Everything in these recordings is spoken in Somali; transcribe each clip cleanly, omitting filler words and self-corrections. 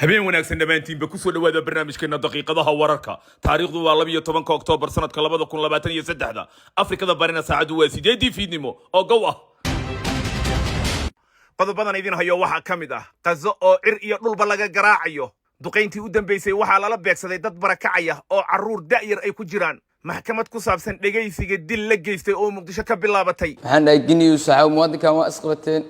Habeen wanaagsan dhammaantiinba, kusoo dhawaada barnaamijkeena Daqiiqadaha Wararka. Taariikhdu waa 12-ka Oktoobar sanadka 2023-da. Afrikada Barina saacaddu waa 8-dii fiidnimo oo gow ah. Qodobadan idin hayo waxaa ka mid ah Qazo oo cir iyo dhulba laga garaacayo. Duqayntii u dambaysay waxaa lala beegsaday dad barakacaya oo carruur da'yar ay ku jiraan. Maxkamad ku saabsan dhegaysiga dil la geystay oo Muqdisho ka bilaabatay. Waxaan dhahay, giniyu saxaaw, muwaadinkan waa isqabateen,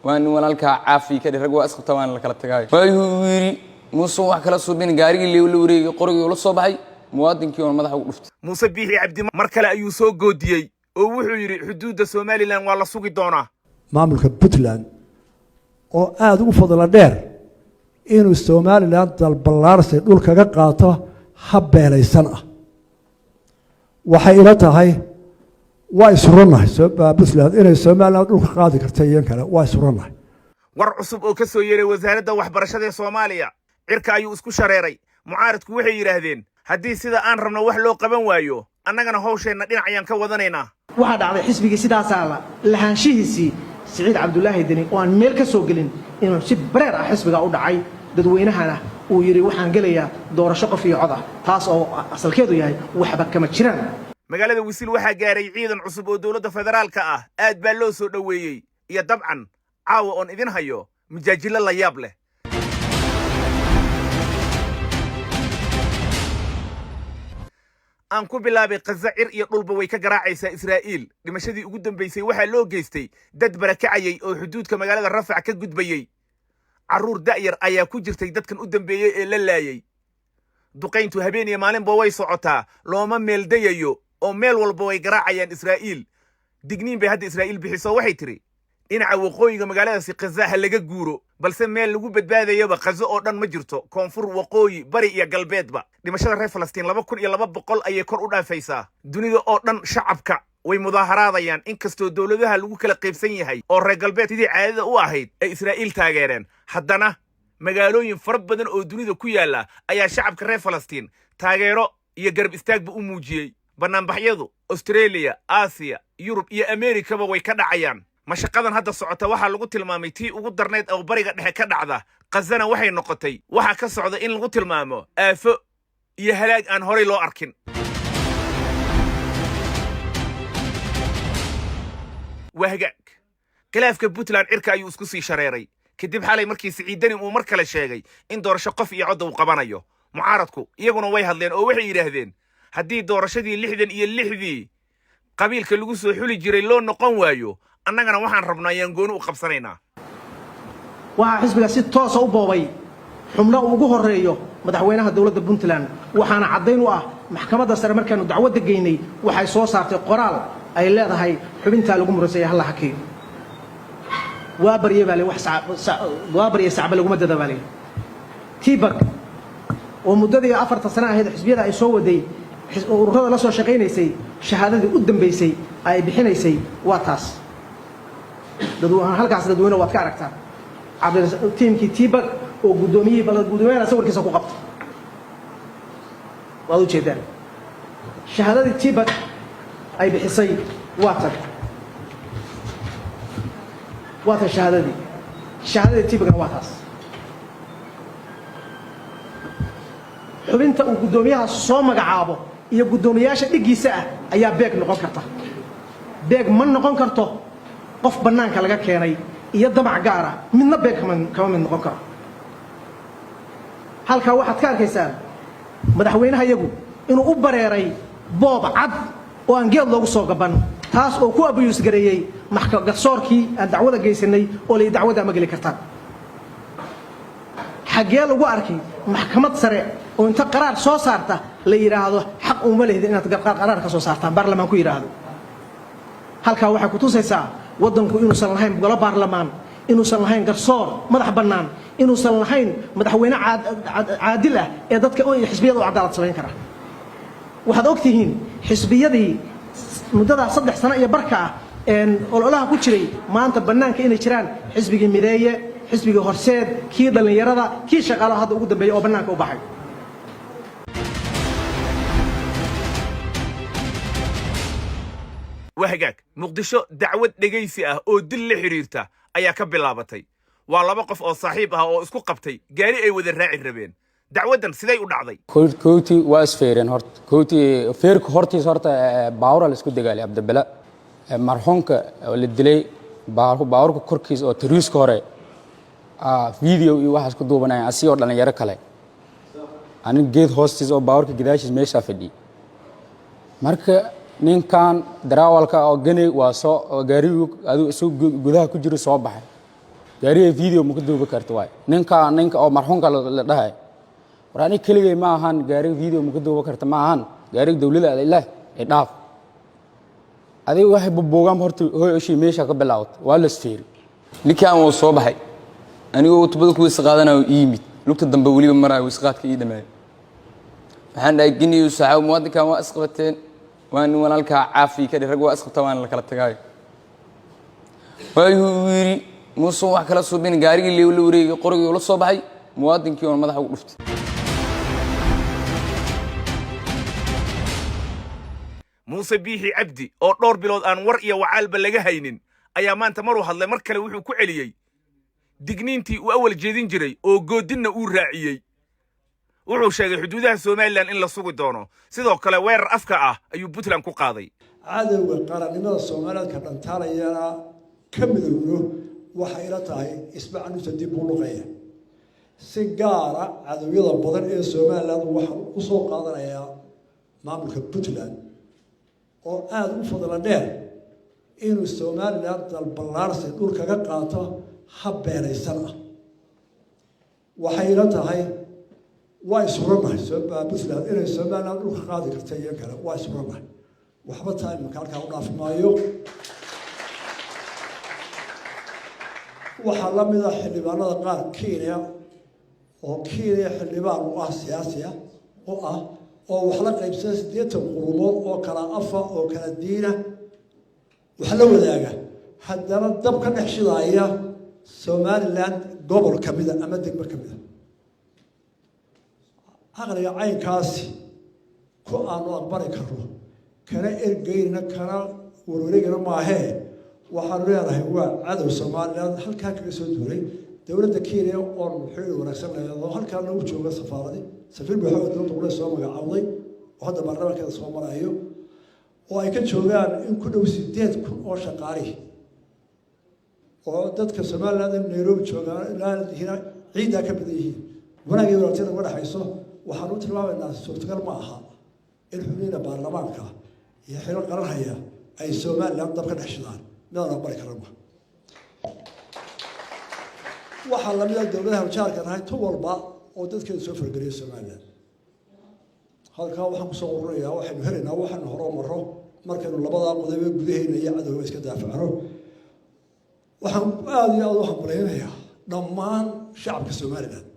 waa nin walaalkaa, caafi ka dheh, rag waa isqabtaa, waana la kala tagaayo. Waayuu yidhi muuse wax kala suubin, gaarigii leew la wareegay, qorigii ula soo baxay, muwaadinkii oon madaxa ugu dhuftay. Muuse Biixi Cabdi mar kale ayuu soo goodiyey oo wuxuu yidhi xuduudda Somaliland waa la sugi doonaa. Maamulka Puntland oo aada ugu fadla dheer inuu Somaliland dalballaarsay dhul kaga qaato hab beelaysan ah, waxay ila tahay waa ishurannahay. Puntland inay Somaliland dhulka qaadi karta iyo kale waa ishurannahay. War cusub oo ka soo yeeray Wasaaradda Waxbarashada ee Soomaaliya cirka ayuu isku shareeray. Mucaaradku waxay yidhaahdeen, haddii sida aan rabno wax loo qaban waayo, annagana hawsheenna dhinac ayaan ka wadanaynaa. Waxaa dhacday xisbigii sidaasaa la lahaanshihiisii Siciid Cabdulaahi Deni oo aan meel ka soo gelin inuu si bareer ah xisbiga u dhacay, dadweynahana uu yidhi waxaan gelayaa doorasho qof iyo cod ah, taas oo asalkeedu yahay waxba kama jiraan. Magaalada Wisil waxaa gaaray ciidan cusub oo dowladda federaalka ah, aad baa loo soo dhoweeyey. Iyo dabcan caawa oon idin hayo majaajilo la yaab leh. Aan ku bilaabay Qaza, cir iyo dhulba way ka garaacaysaa Israa'iil. Dhimashadii ugu dambaysay waxaa loo geystay dad barakacayay oo xuduudka magaalada Rafac ka gudbayey. Carruur da'yar ayaa ku jirtay dadkan u dambeeyey ee la laayey. Duqayntu habeen iyo maalinba way socotaa, looma meeldayayo oo meel walba way garaacayaan Israa'iil. Digniin bay hadda Israa'iil bixiso, waxay tidhi dhinaca waqooyiga magaaladaasi Khaza ha laga guuro, balse meel lagu badbaadayaba Khazo oo dhan ma jirto, koonfur, waqooyi, bari iyo galbeedba. Dhimashada reer Falastiin 2200 ayay kor u dhaafaysaa. Dunida oo dhan shacabka way mudaaharaadayaan, inkastoo dowladaha lagu kala qaybsan yahay oo reer galbeed sidii caadada u ahayd ay Israa'iil taageereen, haddana magaalooyin fara badan oo dunida ku yaalla ayaa shacabka reer Falastiin taageero iyo garab istaagba u muujiyey. Bannaanbaxyadu Australia, Aasiya, Yurub iyo Ameerikaba way ka dhacayaan. Mashaqadan hadda socota waxaa lagu tilmaamay tii ugu darnayd oo Bariga Dhexe ka dhacda. Khazana waxay noqotay waxaa ka socda in lagu tilmaamo aafo iyo halaag aan horay loo arkin. Waa hagaag, khilaafka Puntland cirka ayuu isku sii shareeray kadib xalay markii Siciid Deni uu mar kale sheegay in doorasho qof iyo codda uu qabanayo. Mucaaradku iyaguna way hadleen oo waxay yidhaahdeen, haddii doorashadii 66-dii qabiilka lagu soo xuli jiray loo noqon waayo, annagana waxaan rabnaa ayaan gooni u qabsanaynaa. Waxaa xisbiga si toosa u boobay xubno uu ugu horreeyo madaxweynaha dowladda Puntland, waxaana caddayn u ah maxkamadda sare markaannu dacwadda geynay waxay soo saartay qoraal ay leedahay xubintaa lagu muransaya halla hakiyo. Waa barye baa le, waa barye sacba laguma dada baa le. Tibak oo muddadii 4-ta sano ahayd xisbiyada ay soo waday, ururada la soo shaqaynaysay, shahaadadii u dambaysay ay bixinaysay waa taas. Halkaas dadweyne waad ka aragtaan tiimkii tibak oo guddoomiyihii guddoomiyaha sawirkiisa ku qabtay, waad ujeedaan. Shahaadadii tibak ay bixisay waa tan, waa tan shahaadadii tibakna waa taas. Xubinta uu guddoomiyaha soo magacaabo iyo guddoomiyaasha dhiggiisa ah ayaa beeg noqon karta. Beeg ma noqon karto qof bannaanka laga keenay iyo damac gaara, midna beeg kama mid noqon karo. Halkaa waxaad ka arkaysaan madaxweynaha iyagu inuu u bareeray boob cad oo aan geed loogu soo gaban, taas oo ku abuyuus gareeyey garsoorkii aan dacwada geysanay oo lay dacwaddaa ma geli kartaan. Xaggee lagu arkay maxkamad sare oo inta qaraar soo saarta la yidhaahdo xaq uma lehdi inaad qaraar ka soo saartaan, baarlamaan ku yidhaahdo? Halkaa waxay ku tusaysaa waddanku inuusan lahayn golo baarlamaan, inuusan lahayn garsoor madax bannaan, inuusan lahayn madaxweyne caadil ah ee dadka xisbiyada u cadaalad samayn kara. Waxaad og tihiin xisbiyadii muddadaa 3 sano iyo barka ah ololaha ku jiray maanta bannaanka inay jiraan, xisbigii Mideeye, xisbigii Horseed, kii dhallinyarada, kii shaqaalaha hadda ugu dambeeya oo bannaanka u baxay. Waa hagaag, Muqdisho dacwad dhegaysi ah oo dil la xidhiirta ayaa ka bilaabatay. Waa laba qof oo saaxiib ah oo isku qabtay gaari ay wada raaci rabeen. Dacwaddan siday u dhacday? Kowti waa isfeereen horta. Kowti feerka hortiis horta baawura la isku dagaalay. Cabdibala marxuumka oo la dilay baawurka korkiisa oo tariiska hore video iyo waxaas ku duubanaya, asigoo dhalinyaro kale. Anin geed hoostiis oo baawurka gadaashiis meeshaa fadhiyey. Marka ninkan daraawalka oo ganay waa soo gaarigu adigu isagoo gudaha ku jiro soo baxay. Gaariga video ma ku duubi karta waay. Ninka ninka oo marxuumka la dhahay, war aniga keligay ma ahan, gaariga video ma ku duubi karta ma ahan, gaariga dowladda leh ee dhaaf. Adiga waxay bubuugaan horta hooy oshii meesha ka bilaawata waa la isfeeri. Ninkan wuu soo baxay anigoo tubada ku weyse qaadanayo ii yimid, lugta dambe weliba maraayo, weyseqaadka ii dhamaayo. Waxaan dhahay, geniyo saaxiib, muwaadinkan waa isqabateen, waa nin walaalkaa, caafi ka rag waa isqabta, waana la kala tagaayo. Waayuu yidhi, Muuse wax kala suubin, gaarigii leew la wareegay, qorigii ula soo baxay, muwaadinkii oon madaxa ugu dhuftay. Muuse Biixi Cabdi oo dhowr bilood aan war iyo wacaalba laga haynin ayaa maanta maruu hadlay mar kale wuxuu ku celiyey digniintii uu awal jeedin jiray oo goodinna uu raaciyey. Wuxuu sheegay xuduudaha Somaliland in la sugi doono. Sidoo kale weerar afka ah ayuu Puntland ku qaaday. Cadowga qarannimada Soomaaliyeed ka dhantaalayana ka midowno. Waxay ila tahay ismacanuusa dib u luqaya. Si gaara cadowyada badan ee Somaliland waxaan u soo qaadanayaa maamulka Puntland oo aada u fadla dheer inuu Somaliland dalballaarsi dhul kaga qaato hab beelaysan ah. Waxay ila tahay waa isurannahay Puntland inay Somaliland dhulka qaadi karta iyo kale, waa isurannahay. Waxba taa imanka halkaa u dhaafi maayo. Waxaa la mid ah xildhibaanada qaar Kenya oo Kenya xildhibaan u ah, siyaasi ah u ah, oo wax la qaybsada 80 qurumood oo kala afa oo kala diina wax la wadaaga, haddana dab ka dhex shidaaya Somaliland gobol ka mida ama degmo ka mida. Caqliga caynkaasi ku aanu aqbali karno kana ergeynna kana warwareegana maahee. Waxaanu leenahay waa cadow Somaliland halkaa kaga soo duulay. Dowladda Kenya oon xiriir wanaagsan leedo, halkaa nagu jooga safaaradii, safiir buuxa oo dowladda qole soo magacaawday oo hadda baarlamaankeeda soo marayo, oo ay ka joogaan in ku dhow 8000 oo shaqaalihi oo dadka Somaliland in Nairobi joogaan ilaa ciiddaa ka badan yihiin, wanaag iyo wanaagsan uga dhexayso. Waxaan u tilmaamaynaa suurtagal ma aha in xubnihiina baarlamaanka iyo xilo qaranhaya ay Somaliland dab ka dhex shidaan, midaan aqbali karana ma. Waxaa lamid ah dowladaha jaarka nahay tu walba oo dadkeedu soo fargeliyo Somaliland. Halkaa waxaan kusoo ururayaa, waxaynu helaynaa waxaynu horoo maro markaynu labadaa qodobe gudaheena iyo cadowga iska daafacno. Waxaan aada iyo aada u hambalyaynayaa dhammaan shacabka Somaliland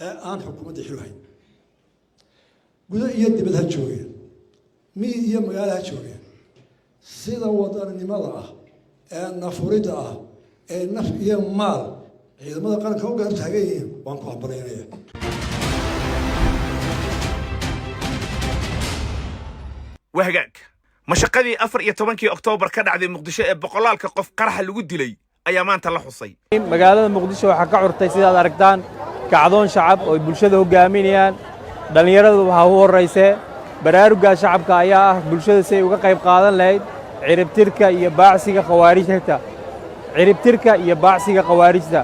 ee aan xukuumadda xilhayn, gudo iyo dibad ha joogeen, miyi iyo magaalo ha joogeen, sida wadaninimada ah ee nafuridda ah ee naf iyo maal ciidamada qaranka u garab taagan yihiin waan ku hambalyaynaya. Wahagaag, mashaqadii 14-kii Oktoobar ka dhacday Muqdisho ee boqolaalka qof qaraxa lagu dilay ayaa maanta la xusay. Magaalada Muqdisho waxaa ka curtay, sidaad aragtaan, kacdoon shacab oo ay bulshada hoggaaminayaan. Dhallinyaradu waxaa u horraysee baraarugga shacabka ayaa ah bulshada si ay uga qayb qaadan lahayd ciribtirka iyo baacsiga khawaarijta, ciribtirka iyo baacsiga khawaarijta.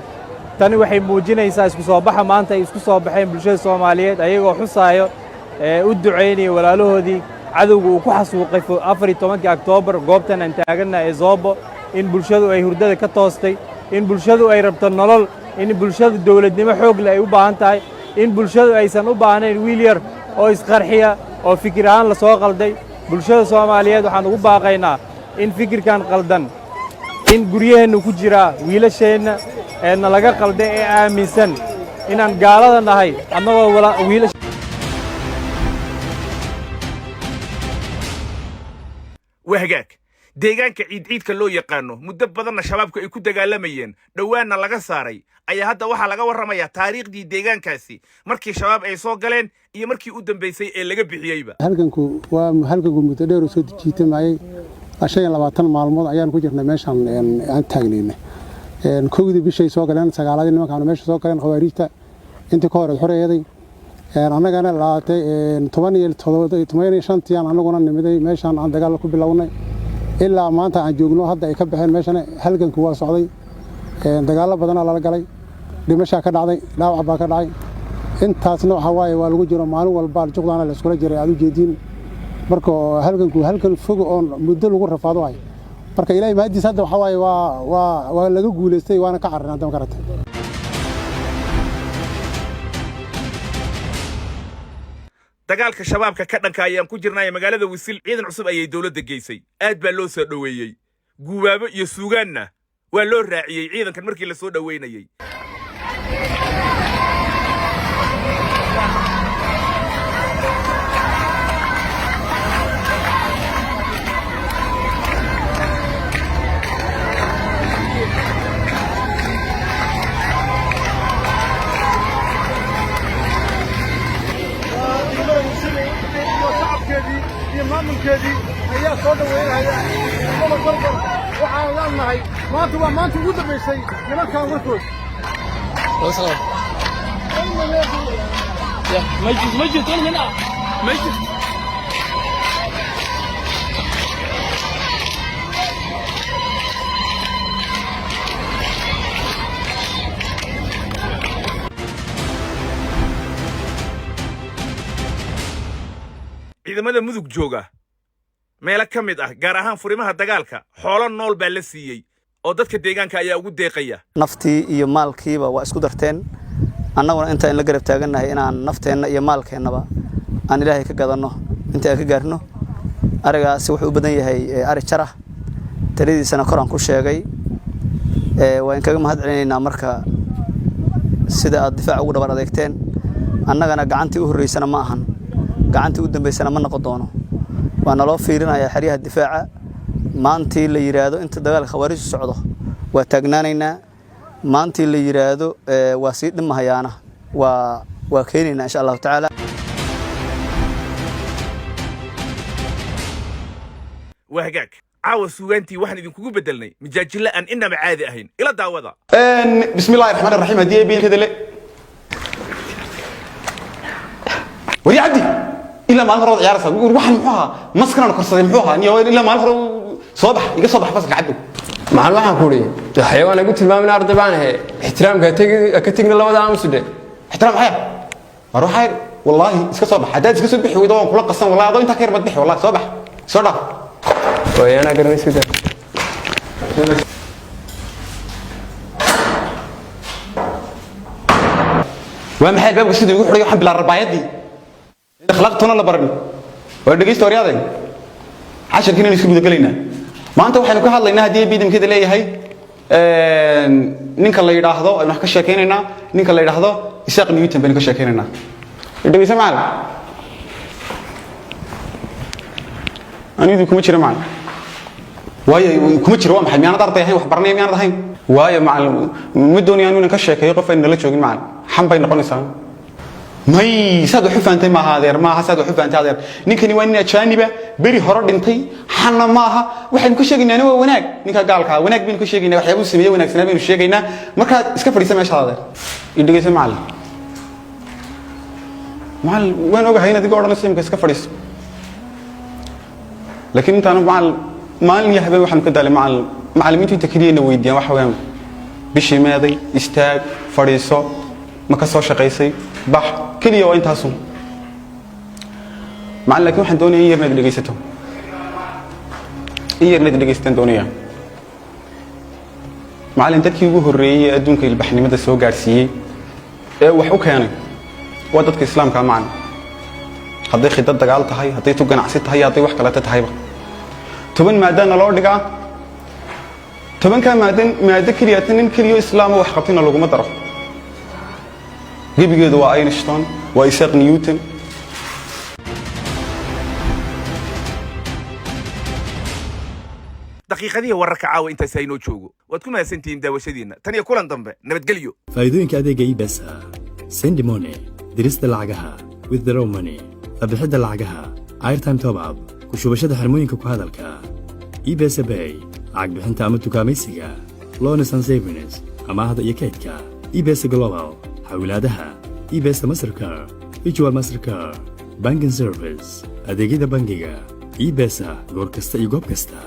Tani waxay muujinaysaa isku soo baxa maanta ay isku soo baxeen bulshada Soomaaliyeed ayagoo xusaayo ee u ducaynaya walaalahoodii cadowga uu ku xasuuqay 14-kii Oktoobar goobtan aan taaganna ee Zoobo, in bulshadu ay hurdada ka toostay, in bulshadu ay rabto nolol, in bulshadu dowladnimo xoog leh ay u baahan tahay, in bulshadu aysan u baahnayn wiil yar oo isqarxiya oo fikir ahaan la soo qalday. Bulshada Soomaaliyeed waxaan ugu baaqaynaa in fikirkan qaldan in guryaheennu ku jiraa wiilasheenna ee nalaga qalday ee aaminsan inaan gaalada nahay annagoo wiilasha. Wahagaag, deegaanka Ciidciidka loo yaqaano, muddo badanna shabaabku ay ku dagaalamayeen, dhowaanna laga saaray, ayaa hadda waxaa laga warramayaa taariikhdii deegaankaasi markii shabaab ay soo galeen iyo markii u dambaysay ee laga bixiyeyba. Halganku waa halganku muddo dheer oo soo jiitamayay. 25 maalmood ayaan ku jirnay meeshaan aan taagnayna. 1dii bishay soo galeen, 9aadii nimankaanu meesha soo galeen. Khawaariijta intii ka horeed xoreeday, annagana laatay 17, 15tii aan annaguna nimiday meeshaan, aan dagaal ku bilownay ilaa maanta aan joogno. Hadda ay ka baxeen meeshana halganku waa socday, dagaallo badanaa lala galay, dhimashaa ka dhacday, dhaawac baa ka dhacay. Intaasna waxaa waaye waa lagu jiro, maalin walba juqdaana la iskula jiray, aad u jeediin. Marka halganku halgan fogo oon muddo lagu rafaado hay. Marka Ilaahay mahadiis, hadda waxaa waaye waa laga guulaystay, waana ka cararnay hadda, ma garatay? Dagaalka Shabaabka ka dhanka ayaan ku jirnaaye, magaalada Wisil ciidan cusub ayay dowladda geysay. Aad baa loo soo dhoweeyey, guubaabo iyo suugaanna waa loo raaciyey ciidankan markii la soo dhoweynayey. Shacabkeedii iyo maamulkeedii ayaa soo dhaweynaya ciidamada Gorgor. Waxaan leenahay, maanta waa maanta ugu dambaysay nimankan warkood. ما jirto ma jirto. Ciidamada Mudug jooga meelo ka mid ah, gaar ahaan furimaha dagaalka, xoolo nool baa la siiyey oo dadka deegaanka ayaa ugu deeqaya. Naftii iyo maalkiiba waa isku darteen. Annaguna inta in la garab taagannahay inaan nafteenna iyo maalkeennaba aan Ilaahay ka gadanno inta aan ka gaarno. Arigaasi wuxuu u badan yahay ari jarah, taladiisana kor aan ku sheegay. Waa in kaga mahad celinaynaa marka sida aad difaac ugu dhabar adeegteen. Annagana gacantii u horreysana ma ahan, gacantii u dambaysana ma noqon doono. Waa naloo fiirinayaa xeryaha difaaca. Maantii la yidhaahdo inta dagaalka Khawaariiju socdo waa taagnaanaynaa, maantii la yidhaahdo waa sii dhimahayaana waa keenaynaa, insha Allahu tacaala. Waa hagaag. Caawa suugaantii waxaan idinkugu beddelnay mijaajille aan inaba caadi ahayn. Ila daawada. بسم الله الرحمن الرحيم. هدي بين كده. وري عبدي ilaa maalin hore ciyaaraysa. Waxan muxuu ahaa? Maskan aan korsaday muxuu ahaa niyo? Ilaa maalin hore soo bax, iga soo bax fasalka, Cabdo. Maxaan waxaan ku idhi, xayawaan igu tilmaamin, arday baan ahay. Ixtiraamka ha ka tegna labada aamusu dhe. Ixtiraam maxaya? War waxaa wallaahi iska soo bax. Haddaad iska soo bixi weydo, waan kula qasan wallahi. Adoo intaa ka yar baad bixi wallahi. Soo bax, soo dhaaf. Way anaa garanay, iska daa. Waa maxay albaabka sidii ugu xidhay? Waxaan bilaa rabaayadii akhlaaqtuna la baran. Waa dhegeysta waryaaday, casharkiina inaynu isku gudagelaynaa. Maanta waxaynu ka hadlaynaa, haddii bidamkeeda leeyahay, ninka la yidhaahdo aynu wax ka sheekaynaynaa, ninka la yidhaahdo Isaac Newton baynu ka sheekaynaynaa. Dhegeysa macalin, anigu kuma jira macalin. Waayo kuma jiro? Waa maxay? Miyaanad arday ahayn wax baranaya? Miyaanad ahayn? Waayo macalin, ma doonaya inaan ka sheekeeyo qof aynu nala joogin macalin. Xan bay noqonaysaa. May, saad wax u fahantay maaha adeer, maaha saad wax u fahantay adeer. Ninkani waa nin ajaaniba, beri hore dhintay, xanna maaha. Waxaynu ka sheegaynaana waa wanaag. Ninka gaalka ah wanaag baynu ka sheegaynaa, waxyaabuu sameeyey wanaagsanaa baynu sheegaynaa. Markaad iska fadhiisa meeshaada adeer, i dhegeysa macalin. Macalin, waan ogahay inaad iga odhanayso imika iska fadhiiso, laakiin intaanu macalin, maalin iyo habeen waxaanu ka daalay macalin. Macallimiintu inta keliyana weydiiyaan waxa weeyaan: bishii meeday, istaag, fadhiiso, ma ka soo shaqaysay, bax. Keliya waa intaasun macallin. Laakiin waxaan doonaya in yarna id dhegaysato, in yarna id dhegaysataan doonaya macallin. Dadkii ugu horreeyey ee adduunka ilbaxnimada soo gaadhsiiyey ee wax u keenay waa dadka Islaamka macallin. Hadday khidad dagaal tahay, hadday tu ganacsi tahay, hadday wax kaleta tahayba, 10 maadana loo dhigaa. 10-kaa maadan maado keliya ta nin keliyo Islaama wax qabtayna laguma daro. Gebigeedu waa Einstein, waa Isaac Newton. Daqiiqadihii wararka caawa intaas aynoo joogo. Waad ku mahadsantihiin daawashadiinna. Tan iyo kulan dambe, nabadgelyo. Faa'iidooyinka adeega M-Pesa: send money, dirista lacagaha; withdraw money, la-bixidda lacagaha; airtime top up, ku shubashada xirmooyinka ku hadalka; M-Pesa Pay, lacag bixinta ama dukaamaysiga. Loans and savings, amaahda iyo kaydka. eBesa Global, xawilaadaha. eBesa Mastercard, Virtual Mastercard. Banking service, adeegyada bangiga. eBesa, goor kasta iyo goob kasta.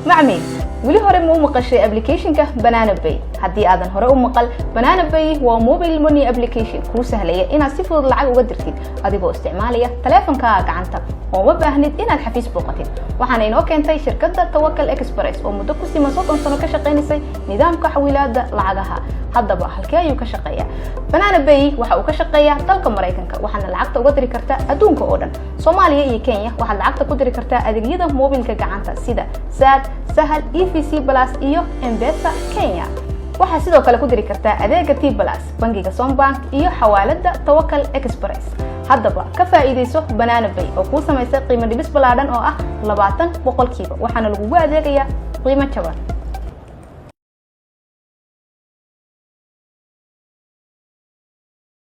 Macmiil, weli hore ma u maqashay applicationka Banana Pay? Haddii aadan hore u maqal, Banana Pay waa mobile money application kuu sahlaya inaad si fudud lacag uga dirtid adigoo isticmaalaya taleefankaaga gacanta, oo ma baahnid inaad xafiis booqatid. Waxaana inoo keentay shirkadda Tawakal Express oo muddo ku siman 30 sano ka shaqaynaysay nidaamka xawilaadda lacagaha. Haddaba, halkee ayuu ka shaqeeyaa Banana Pay? Waxa uu ka shaqeeyaa dalka Maraykanka, waxaadna lacagta uga diri kartaa adduunka oo dhan. Soomaaliya iyo Kenya waxaad lacagta ku diri kartaa adeegyada moobilka gacanta sida Zaad, Sahal, EVC Plus iyo M-Pesa Kenya. Waxaad sidoo kale ku diri kartaa adeega T Plus, bangiga Sombank iyo xawaalada Tawakal Express. Haddaba ka faa'iidayso Banana Pay oo kuu samaysay qiimo dhibis ballaadhan oo ah 20%, waxaana lagugu adeegayaa qiimo jaban.